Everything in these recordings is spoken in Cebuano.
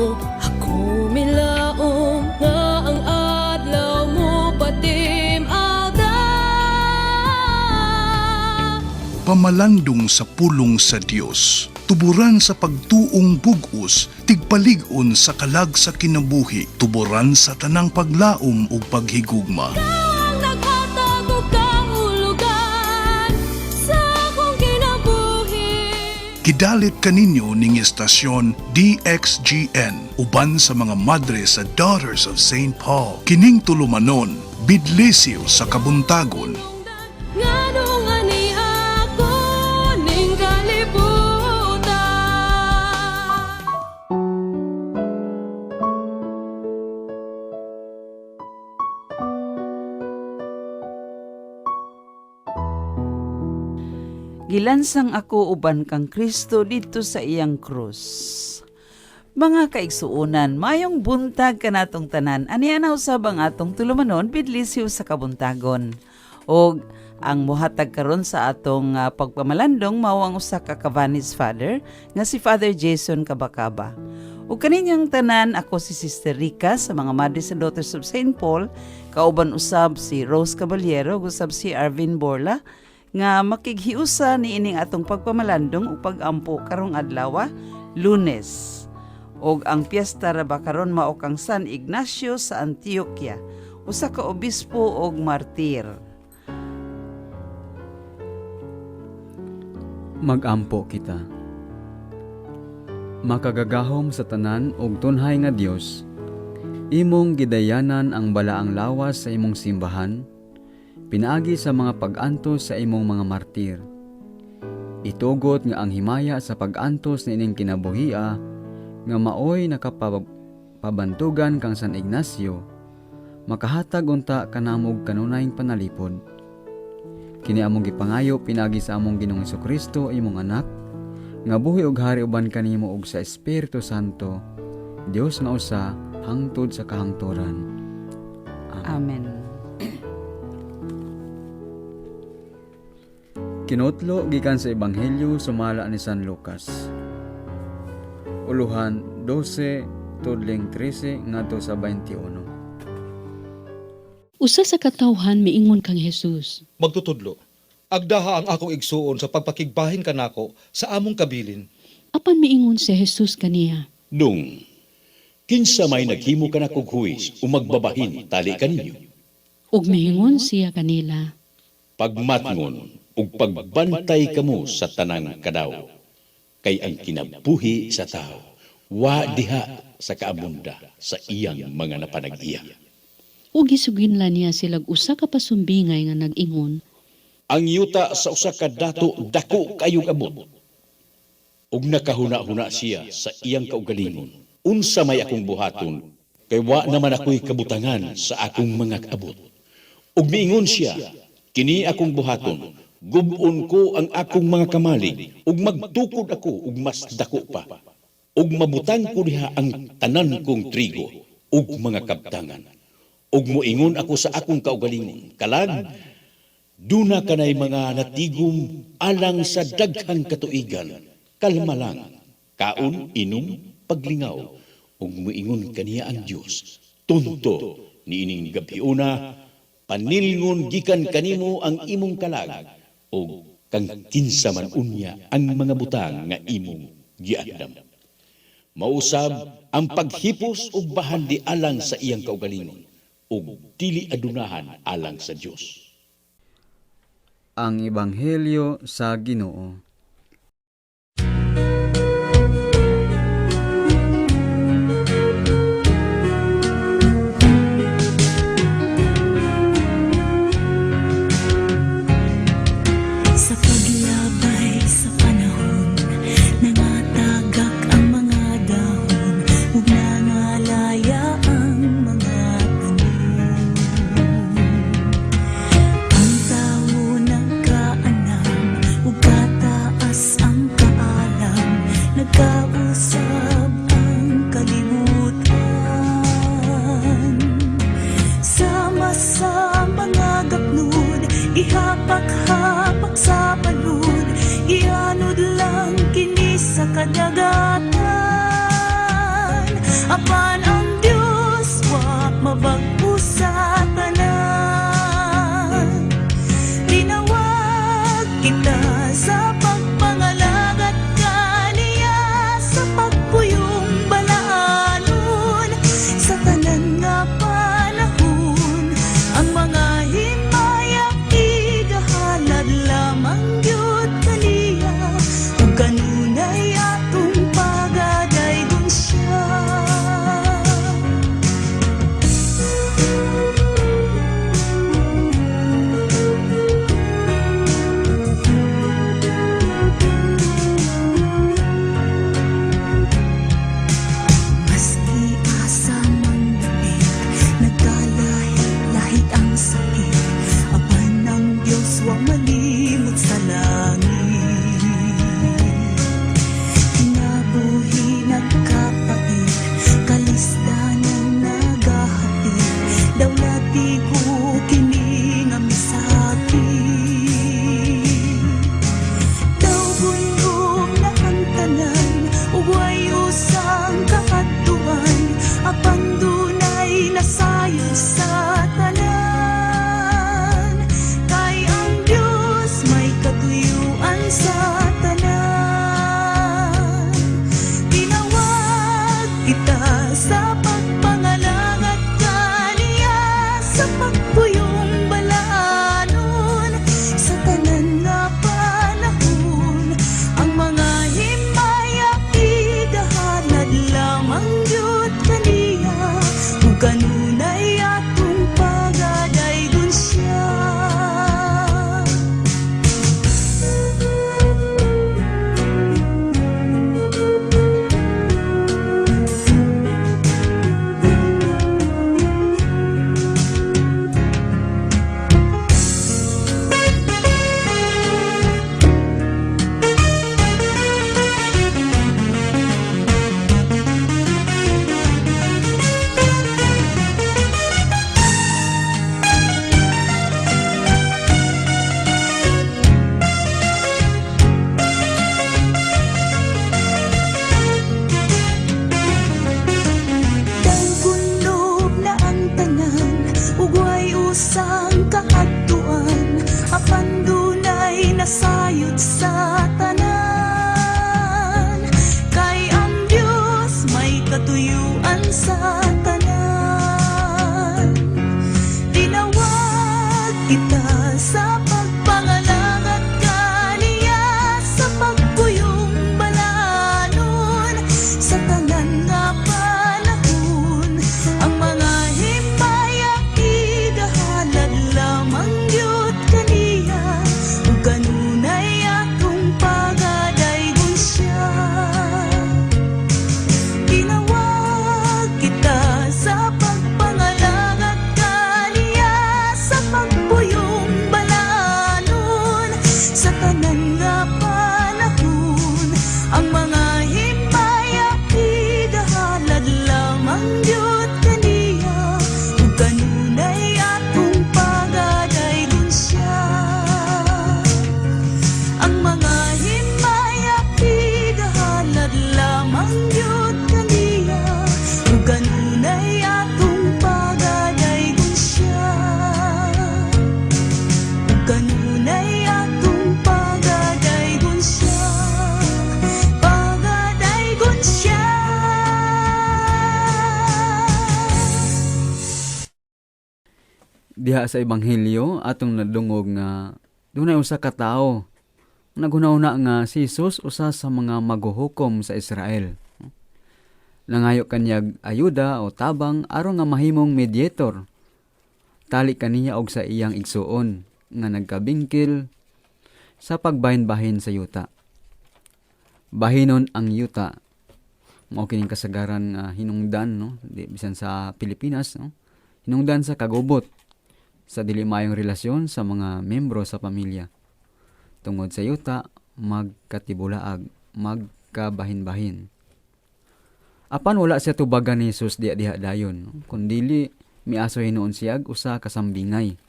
Nimo ako milaom nga ang adlaw mo patim-ada. Pamalandong sa pulong sa Dios, tuburan sa pagtuong bug-os, tigpalig-on sa kalag sa kinabuhi, tuburan sa tanang paglaom ug paghigugma. Ang naghatag og kahulugan sa akong kinabuhi. Gidalit kaninyo ning estasyon DXGN uban sa mga madre sa Daughters of St. Paul. Kining tulumanon, bidlisiw sa kabuntagon. Nganong ani ako ning kalibutan? Gilansang ako uban kang Kristo didto sa iyang krus. Mga kaigsuonan, mayong buntag kanatong tanan. Ania na usab ang atong tulumanon bidlisiw sa kabuntagon. Og ang muhatag karon sa atong pagpamalandong mao ang usa ka Cavanis Father nga si Father Jason Cabacaba. Ug kaninyang tanan, ako si Sister Rica sa mga Madres and Daughters of St. Paul, kauban usab si Rose Caballero, ug usab si Arvin Borla nga makighiusa niining atong pagpamalandong ug pag-ampo karong adlaw, Lunes. Og ang piyesta ra ba karon mao kang San Ignacio sa Antioquia, usa ka obispo og martir. Magampo kita. Makagagahom sa tanan ug tunhay nga Dios, imong gidayanan ang balaang lawas sa imong simbahan, pinaagi sa mga pag-antos sa imong mga martir. Itugot nga ang himaya sa pag-antos niining kinabuhia nga maoy nakapabantugan kang San Ignacio, makahatag unta kanamog kanunayng panalipod. Kini among gipangayo pinaagi sa among Ginoong Kristo, imong anak, nga buhi og hari uban kanimo ug sa Espiritu Santo, Dios nga usa hangtod sa kahangturan. Amen. Kinutlo gikan sa Ebanghelyo sumala ni San Lucas. Uluhan 12 tudling 13 ngadto sa 21. Usa sa katawhan miingon kang Jesus. Magtutudlo, agdaha ang akong igsuon sa pagpakigbahin kanako sa among kabilin. Apan miingon si Jesus kaniya. Nung, kinsa may naghimo kanakog huwis o magbabahin tali kaninyo? Ug miingon siya kanila. Pagmatngon ug pagbantay kamo sa tanang kadaw. Kay ang kinabuhi sa tao, wa diha sa kaabunda sa iyang mga napanag-iya. Ug gisuginlan niya silag usa ka pasumbingay nga nag-ingon. Ang yuta sa usa ka dato dako kayong abot. Ug nakahuna-huna siya sa iyang kaugalingon. Unsa may akong buhaton, kay wa naman ako'y kabutangan sa akong mga kaabot. Ug miingon siya, kini akong buhaton, gub-on ko ang akong mga kamalig, ug magtukod ako ug mas dako pa. Ug mabutang ko diha ang tanan kong trigo ug mga kabtangan. Ug moingon ako sa akong kaugalingon, kalag, duna kanay mga natigom alang sa daghang katuigan, kalma lang, kaon, inom, paglingaw, ug moingon kaniya ang Dios, tunto niining gabhiuna, panilngon gikan kanimo ang imong kalag, ug kang kinsa man unya ang mga butang nga imong giandam. Mausab ang paghipos ug bahandi alang sa iyang kaugalingon, ug dili adunahan alang sa Dios. Ang Ebanghelyo sa Ginoo. Sa paglabay sa panahon, nangatagak ang mga dahon, ug nangalaya ang mga tanim. Ang tawo nagkaanam, ug kataas ang kaalam, nagkausab ang kalibutan. Sama sa mga gapnud, gihapak-hapak sa palud, gianod lang kini sa kadagatan. Apan ang Dios wa mabag-o sa tanan. Tinawag kita sa pagpangalagat kaniya, sa pagpuyong balaanon sa tanan nga panahon. Ang mga himaya igahalad lamang gyud kaniya, ug kanunay atong pagadaygon siya. Maski asa man dapit, nagkalahi-lahi ang sakit, apan ang Diyos wa malimot sa langit. Kinabuhi nagkapait, kalisdanan nagahapit, dawlati ko kini nga misakit. Daw gun-ob na ang tanan, ug way usang kaadtuan, apan dunay nasayod sa tanan, kay ang Dios may katuyuan sa tanan. Tinawag kita sa pagpangalagat kaniya, sa pagpuyong balaanon sa tanan nga panahon. Ang mga himaya igahalad lamang gyud kaniya, ug kanunay atong pagadaygon siya. Daw gun-ob na ang tanan, ug way usang kaadtuan, apan dunay nasayod sa tanan, kay ang Dios may katuyuan sa tanan. Tinawag kita sa pagpangalagat kaniya, sa pagpuyong balaanon sa tanan nga panahon. Ang mga himaya igahalad lamang gyud kaniya, ug kanunay atong pagadaygon siya. Tinawag kita sa pagpangalagat kaniya, sa pagpuyong balaanon sa tanan nga panahon. Ang mga himaya igahalad lamang gyud kaniya, ug kanunay atong pagadaygon siya. Ang mga himaya igahalad lamang gyud kaniya, ug kanunay atong pagadaygon siya. Ug kanunay atong pagadaygon siya. Pagadaygon siya. Diha sa Ebanghelyo atong nadungog nga dunay usa ka tawo naghuna-huna nga si Jesus usa sa mga maguhukom sa Israel. Nangayo kanyag ayuda o tabang aron nga mahimong mediator. Tali kaniya og sa iyang igsuon nga nagkabingkil sa pagbahin-bahin sa yuta. Bahinon ang yuta. Mao kining kasagaran nga hinungdan, no, di bisan sa Pilipinas, no, hinungdan sa kagubot sa dili maayong relasyon sa mga membro sa pamilya. Tungod sa yuta, magkatibulaag, magkabahin-bahin. Apan wala siya tubagan ni Jesus diha diha dayon, no? Kun dili miaso hinuon siya usa ka sambingay.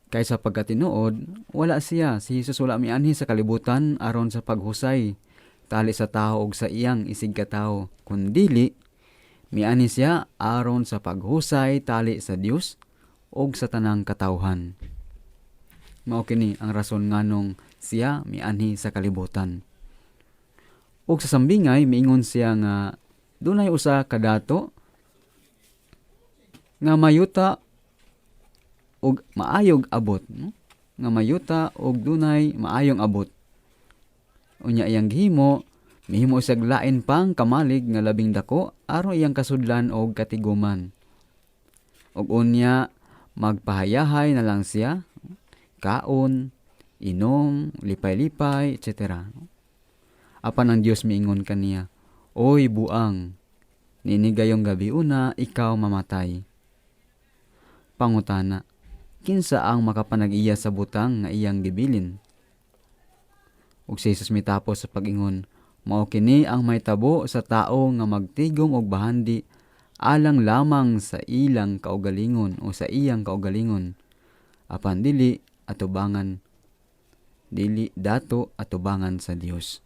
Kaysa pagkatinuod, wala siya, si Jesus wala mianhi sa kalibutan aron sa paghusay tali sa tao og sa iyang isig katawo, kundili mianhi siya aron sa paghusay tali sa Dios og sa tanang katawhan. Mao kini ang rason nganong siya mianhi sa kalibutan. Ug sa sambingay miingon siya nga dunay usa ka dato nga mayuta og maayog abot, no? Nga mayuta og dunay maayong abot. Unya iyang gihimo, mihimo siya lain pang kamalig nga labing dako aron iyang kasudlan og katiguman. Ug unya magpahayahay na lang siya, kaon, inom, lipay-lipay, etc. Apan ang Dios miingon kaniya, "Oy buang, niini gayong gabi una ikaw mamatay." Pangutana, kinsa ang makapanag-iya sa butang nga iyang gibilin? Ug si Jesus mitapos sa pag-ingon, "Mao kini ang mahitabo sa tao nga magtigom og bahandi alang lamang sa ilang kaugalingon o sa iyang kaugalingon, apan dili atubangan, dili dato atubangan sa Dios."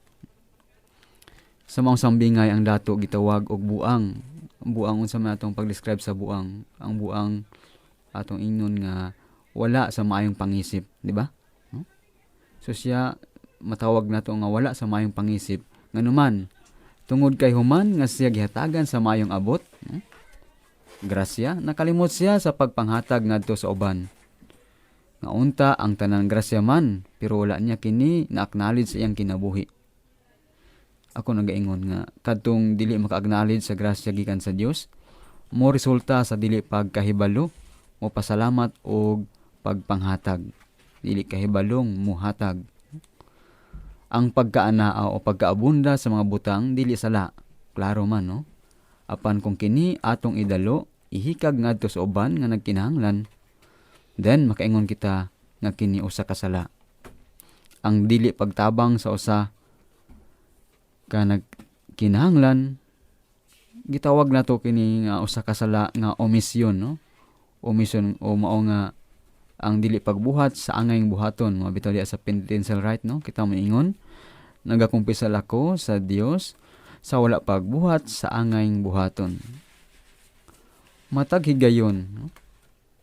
Sa maong sambingay, ang dato gitawag og buang. Ang buang, unsa man atong pag-describe sa buang? Ang buang, atong ingnon nga wala sa maayong pangisip, di ba? So siya matawag nato nga wala sa maayong pangisip, nganuman tungod kay human nga siya gihatagan sa maayong abot, no? Grasya, nakalimot siya sa pagpanghatag ngadto sa uban. Nga unta ang tanan grasya man, pero wala niya kini na-acknowledge sa iyang kinabuhi. Ako nagaingon nga kadtong dili maka-acknowledge sa grasya gikan sa Dios, mo resulta sa dili pagkahibalo mo pasalamat og pagpanghatag. Dili kahibalong muhatag. Ang pagkaanaa o pagkaabunda sa mga butang dili sala. Klaro man, no? Apan kung kini atong idalo, ihikag ngadto sa uban nga nagkinahanglan, then makaingon kita nga kini usa ka sala. Ang dili pagtabang sa usa ka nagkinahanglan, gitawag nato kini nga usa ka sala nga omission, no? Omission o mao nga ang dili pagbuhat sa angayng buhaton, mga bitaw diya sa penitential rite, no? Kita moingon, "Nagakumpisal ako sa Dios sa wala pagbuhat sa angayng buhaton." Matag higayon, no,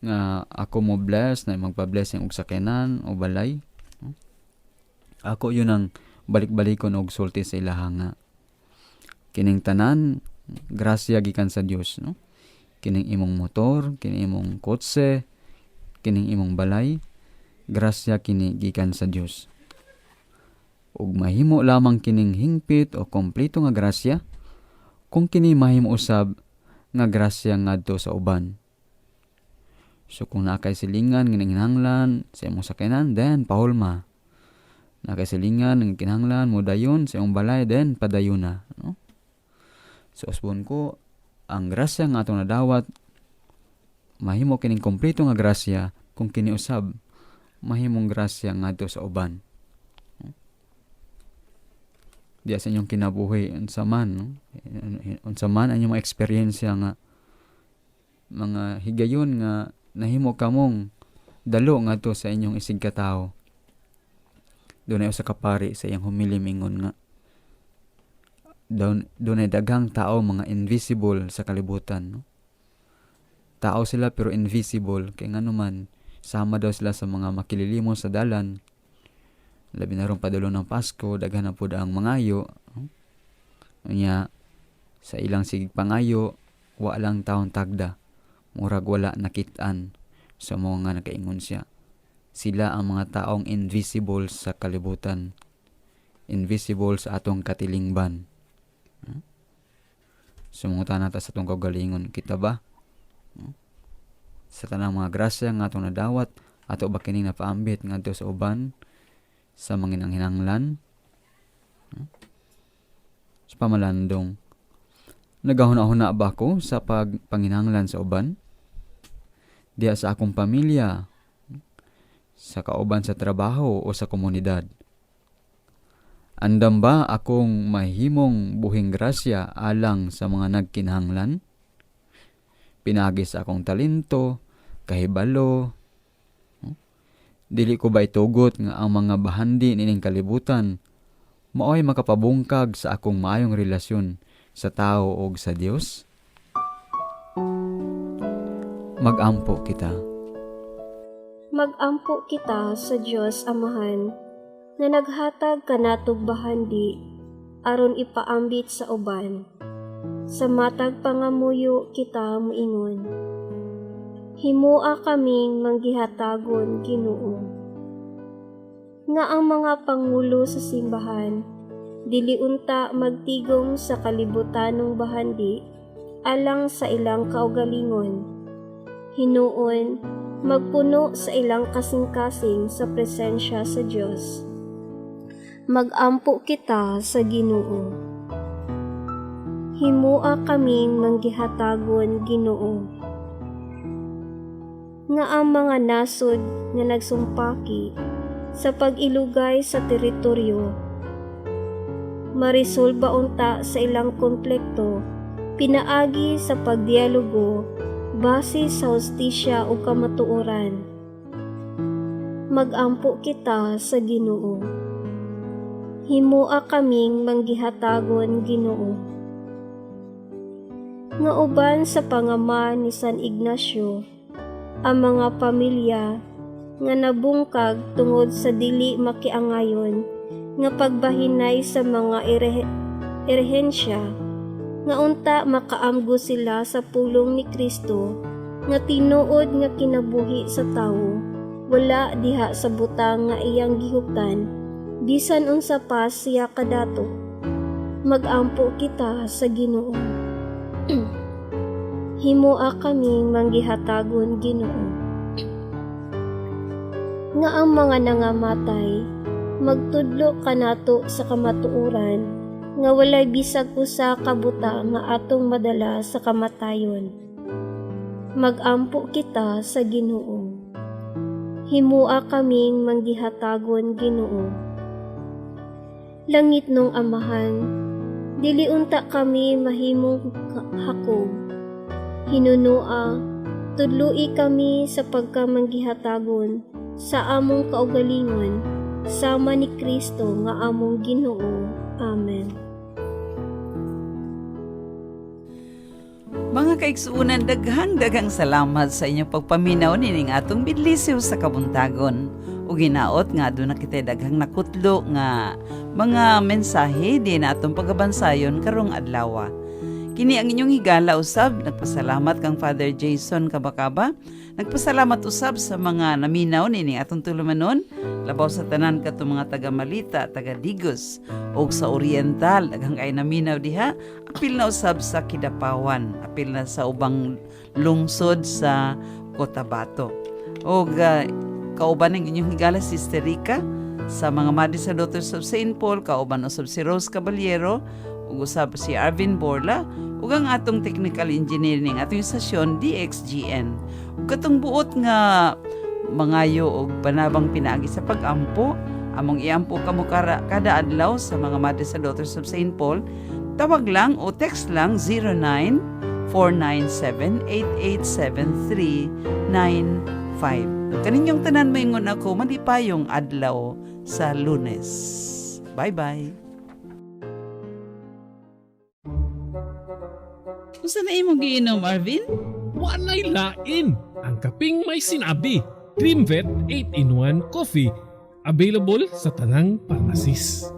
nga ako mo bless na magpa-bless og sakyanan o balay, no? Ako yun ang balik-balikon og sulti sa ilaha nga kining tanan grasya gikan sa Dios, no? Kining imong motor, kining imong kotse, kining imong balay, grasya kini gikan sa Dios. Ug mahimo lamang kining hingpit o kompleto nga grasya kung kini mahimo usab nga grasya ngadto sa uban. So kung naa kay silingan nga nanginahanglan sa imong sakyanan, then pahulma. Naa kay silingan nga kinahanglan mo dayon sa imong balay, then padayon na, no? So usbon ko, ang grasya nga atong nadawat, mahimo kining kompleto nga grasya kung kini usab mahimong grasya ngadto sa uban. Diya sa inyong kinabuhi, unsa man, no? Unsa man ang inyong mga eksperyensya nga mga higayon nga nahimo kamong dalo ngadto sa inyong isig katawo. Dunay usa ka pari sa iyang homily mingon nga dunay daghang tao mga invisible sa kalibutan, no? Tao sila pero invisible kay ngano man sama daw sila sa mga makililimos sa dalan. Labi na ron padulong ng Pasko, daghan na pud ang mangayo, no? Unya sa ilang sigig pangayo, wa lang taon tagda, murag wala nakit-an. Sa mga nga nakaingon siya, sila ang mga taong invisible sa kalibutan, invisible sa atong katilingban. So mangutana ta sa atong kaugalingon, kita ba? Sa tanang mga grasya nga atong nadawat, ato ba kining napaambit ngadto sa uban, sa mga nanghinanglan? Sa pamalandong, nagahuna-huna ba ko sa pagpanginahanglan sa uban? Diya sa akong pamilya, sa kauban sa trabaho o sa komunidad? Andam ba akong mahimong buhing grasya alang sa mga nagkinahanglan? Pinagi sa akong talento, kahibalo. Dili ko ba itugot nga ang mga bahandi nining kalibutan Maoy makapabungkag sa akong maayong relasyon sa tao og sa Dios? Magampo kita. Magampo kita sa Dios Amahan nga naghatag kanatog bahandi aron ipaambit sa uban. Sa matag pangamuyo kita moingon. Himoa kaming manggihatagon, Ginoo. Nga ang mga pangulo sa simbahan dili unta magtigom sa kalibutanong bahandi alang sa ilang kaugalingon. Hinuon, magpuno sa ilang kasing-kasing sa presensya sa Dios. Magampo kita sa Ginoo. Himoa kaming manggihatagon, Ginoo. Nga ang mga nasod nga nagsumpaki sa pag-ilugay sa teritoryo marisolba unta sa ilang konflikto pinaagi sa pagdialogo base sa hustisya o kamatuoran. Magampo kita sa Ginoo. Himoa kaming manggihatagon, Ginoo. Nga uban sa pangama ni San Ignacio, ang mga pamilya nga nabungkag tungod sa dili makiangayon nga pagbahinay sa mga erehensya, nga unta makaamgo sila sa pulong ni Kristo nga tinuod nga kinabuhi sa tawo wala diha sa butang nga iyang gihuptan, bisan unsa pa siya kadato. Magampo kita sa Ginoo. Himoa kaming manggihatagon, Ginoo. Nga ang mga nangamatay magtudlo kanato sa kamatuoran nga walay bisag usa ka butang nga atong madala sa kamatayon. Magampo kita sa Ginoo. Himoa kaming manggihatagon, Ginoo. Langitnong Amahan, dili unta kami mahimong hakog. Hinunua, tudloi kami sa pagkamanggihatagon sa among kaugalingon sama ni Kristo nga among Ginoo. Amen. Mga kaigsuonan, daghang-daghang salamat sa inyong pagpaminaw nining atong bidlisiw sa kabuntagon. Ug hinaot nga aduna kitay daghang nakutlo nga mga mensahe di na atong pagabansayon karong adlaw. Kini ang inyong higala usab, nagpasalamat kang Father Jason Kabakaba. Nagpasalamat usab sa mga naminaw nining atong tulumanon, labaw sa tanan katong mga taga Malita, taga Digos ug sa Oriental, daghang kay naminaw diha. Apil na usab sa Kidapawan, apil na sa ubang lungsod sa Cotabato. Og kauban ang inyong higala Sister Rica sa mga Madre sa Daughters of St. Paul, kauban usab si Rose Caballero ug usab si Arvin Borla ug ang atong technical engineer ning atong istasyon DXGN. Ug katong buot nga mangayo og panabang pinaagi sa pag-ampo, among iampo kamo kada adlaw sa mga Madre sa Daughters of St. Paul, tawag lang o text lang 0949788739. Kaninyong tanan maingon ako, malipayong adlaw sa Lunes. Bye-bye. Unsa na imong giinom, Arvin? Walay lain. Ang kaping may sinabi. Dreamvet 8-in-1 Coffee. Available sa tanang pharmacies.